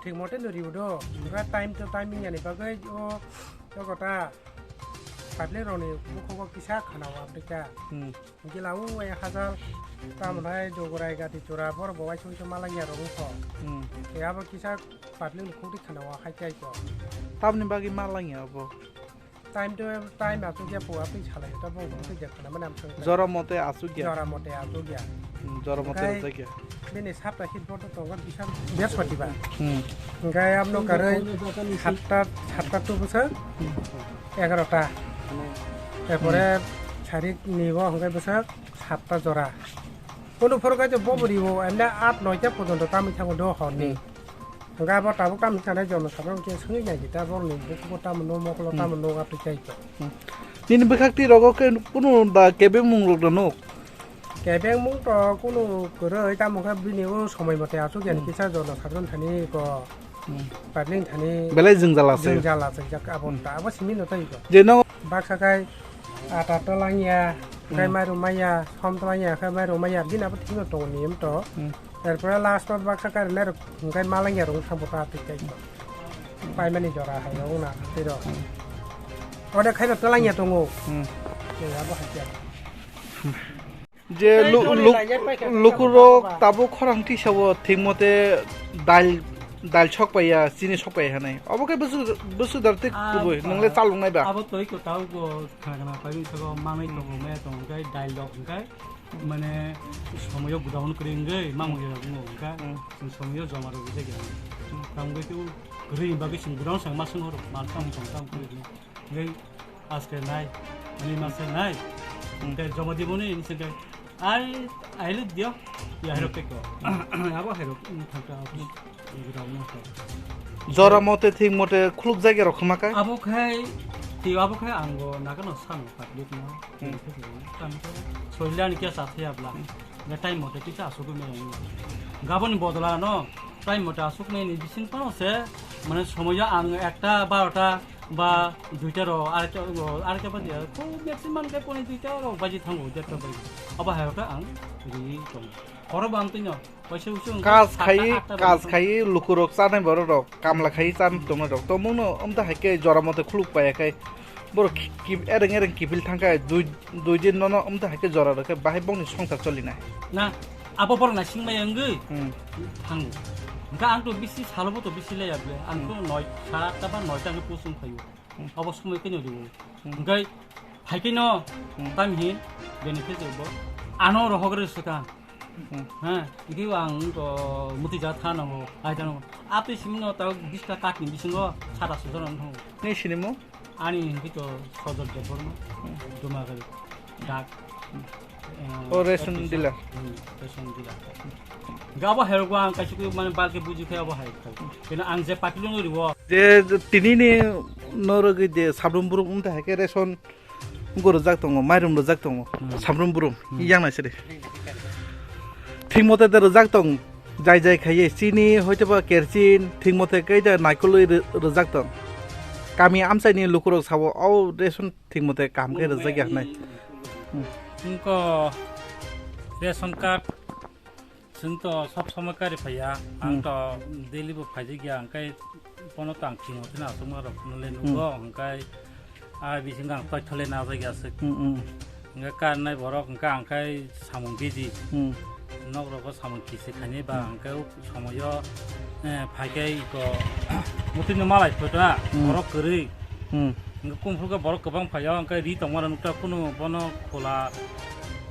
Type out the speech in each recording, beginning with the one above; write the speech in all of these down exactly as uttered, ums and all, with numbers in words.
Thik mote no riu do. Hwnkhe time to time wngya ni bagwi o, o kota pipeline rok ni bukhugo kisa khana o amtwi kha. Hmm. Hwnkhe la o wai hajar tamo nai Dogorai Gati Chura borok bo waisa waisa malangya rok wngkho. Hmm. Tei abo kisa pipeline ni khukti khana o hai khe aiko. Tamni bagwi malangya abo? Time to time achukya po, apni salai ta bo, bo khe jekha na mane amsang. Jora mote achukya. Jora mote achukya. Hmm, jora mote achukya. Bini sapta hit boto tongo bisa Brihaspatibar. Hmm. Hwnkhe amno karwi satta, satta to bwswk egarota. Erpore sarik ni bo hwnkhe bwswk satta jora. Kono phoro khe bo bwrwi bo emne aat noita porjonto tamwi thango do horni. Hmm. Hwnkhe abo tabuk tamo sanai jono sabang khe swngwi nai di ta borokni bukugo tamo no mokolo tamo no apri kai to. Hmm. Nini bwkhak twi rogo khe kunu da kebengmung rok da nuk? Kebengmung to kunu kwrwi tamo khe bini o somoi mote achuk yani kisa jono sabang thani ko Hmm. pipeline thani Belai jwngjal aswk. Jwngjal aswk jak abo Hmm. ta abo simi no tai ko. Je no Baksa kai ata twlangya, khai Hmm. mairum maya, som twlangya, khai mairum maya, bini abo thikno tongo niyom to. Hmm. Erpore last o baksa kai rwnai rok, hwnkhe malangya rok wngkha bo ta twi kai. Paimani jora hai rok wngna twi rok. Ode khai rok twlangya tongo. Hmm. Tei abo hai khe. Je Tei lu-, jori luk-, lainai paikha lukurok kisa tabuk khorang tisao thik mote dal, dal sok paiya, chini sok paiya hinwi. Obo khe bwswk, bwswk dar tei Ah, kubui, ah, nwng le chalok nai ba? Abo toi ko tau ko khana khana pai wng sago manwi tongo, maya tongo, hwnkhe dal rok hwnkhe mane somoyo gudaun kwrwi wngwi mamung ya wngwi wngkha. Hmm. Chwng somoyo joma rwgwi tei khe. Hmm. Tamo khe kwrwi bagwi chwng gudaun sang ma swng horo, mal tamo tong tamo kwrwi wngwi. Hwnkhe aske nai, ani mase nai. Hmm. Tei joma diboni, ini se kai. Ai, ai le dio. Ya, herok teko. Abo herok, ini thangka, ini gudang no. Jora mote, thik mote, khuluk jagya rok khma kai? Abo khai, ti abo khai ang bo nagano sano public no. Hmm. Tamo soilani kya sa thaya bla. Hmm. Ga time mote kisa asugwi me. Gaboni bodola no, time mote asuk me ni bising pano se, mane somoyo ang ekta barota, ba duita ro, arekta ro, arekta baji, ko maximum khe poni duita ro baji thango, derta baji. Abo hai khe ang ri tong. Horo bo ang tino, paisa usung Kaj khai, kaj khai, lukurok chanai borok rok, kamla khai chan tongnai rok. To mungno amta hai khe jora mote khuluk paiya khai. Borok ki, ki, ereng ereng kipil thangkha, dui, dui din nono amta hai khe jora rok khe bahai bongni songsar cholinai. Na, abo borok naising mai wngwi Hmm. thango. Hwnkhe ang to bisi salo bo to bisi laya ble. Ang to Hmm. noi, sara atta ba noita wngwi pusung phaio. Hmm. Abo somoi khe no riwo. Hmm. Hwnkhe phai khe no Hmm. tam hin benefit bo. Ano rohok re swkang. Hmm. Ha, iki ang to muti ja tha nango, ai tha nango. Apni simi no ta biska kak ni bisingo sata sujana thango. Ni sini mo? Ani hwnkhe to Sojot Debbarma, Hmm. Dumagari, Dak, Hmm. eh, O ration F P C, dealer. Hmm, ration dealer. Ga bo herok ang kaisa khe mane balke buji khe abo hai khai. Kena ang je party lung riwo. Je tini ni norok je sabrum brum wngte hai khe ration Guru jak tongo, mairum rwjak tongo, Hmm. sabrum brum, Hmm. yang nai siri. Thik mote de rwjak tong, jai jai khaiye, chini hoito ba kerchin, thik mote kei de naikolwi rw-, rwjak tong. Kami amchai ni lukurok sabo, o ration thik mote kaham khe rwjak ya hinai. Hmm. Wngko ration card. Chwng to sob somoi kari phaiya, ang Hmm. to daily bo phaijak ya, hwnkhe bono to ang thwngwi thwna aswkma rok phunukle Hmm. nugo, hwnkhe a bisingo ang toithole najak ya aswk. Hmm, hmm. Hwnkhe karnai borok hwnkhe ang khai samung busy. Hmm. Nok rogo samung kisi khainai ba Hmm. hwnkhe o somoyo, eh, phaikhe iko mutwino malai phota Hmm. borok kwrwi. Hmm. Hwnkhe kumphuru khe borok kwbang phaio, hwnkhe ri tongmano nukta kunu bono khola,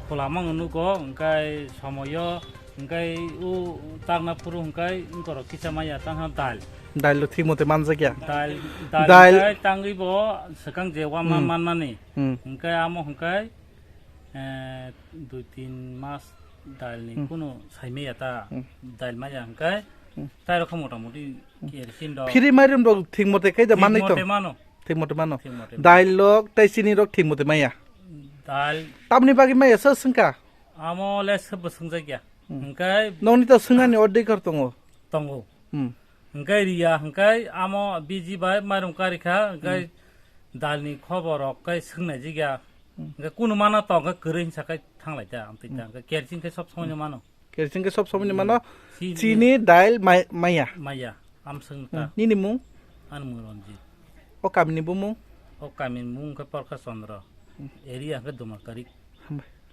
khola mano nugo, hwnkhe somoyo Hwnkhe o takna phuru hwnkhe wngkorok kisa maya tangha dal. Dal lo thik mote manjak ya. Dal, dal Dal. Hwnkhe tangwi bo swkang je wa ma Hmm. manmani. Hmm. Hwnkhe amo hwnkhe, eh, dui tin mas dal ni Hmm. kunu sai maya ta. Hmm. Dal maya hwnkhe Hmm. tai rokha mota moti Hmm. kerosene rok. Phiri mairum rok thik mote khe da Thik manwi mote tong. Mano. Thik mote mano. Thik mote mano. Dal rok tei chini rok thik mote maya. Dal. Tamni bagwi maya sa swngkha. Amo le se bwswng jak ya. Hmm. Hwnkhe Nokni ta swngnani odhikar tongo. Tongo. Hmm. Hwnkhe riya, hwnkhe amo biji bai mairum kari kha, hwnkhe Hmm. dalni khobor rok khe swngnai jak ya. Hmm. Hwnkhe kunu mano tong khe kwrwi hinsa khe thanglai ta, amtwi ta. Hmm. Hwnkhe kerosene khe sob somoi no Hmm. mano. Kerosene khe sob somoi no Hmm. mano. Chini Chini, dal, mai-, maya. Maya. Amswng ta. Hmm. Nini mung? Ani mung Ranjit. O kamini bumung? O kamini mung khe Porkha Chandra. Hmm. Area khe Dumarkari.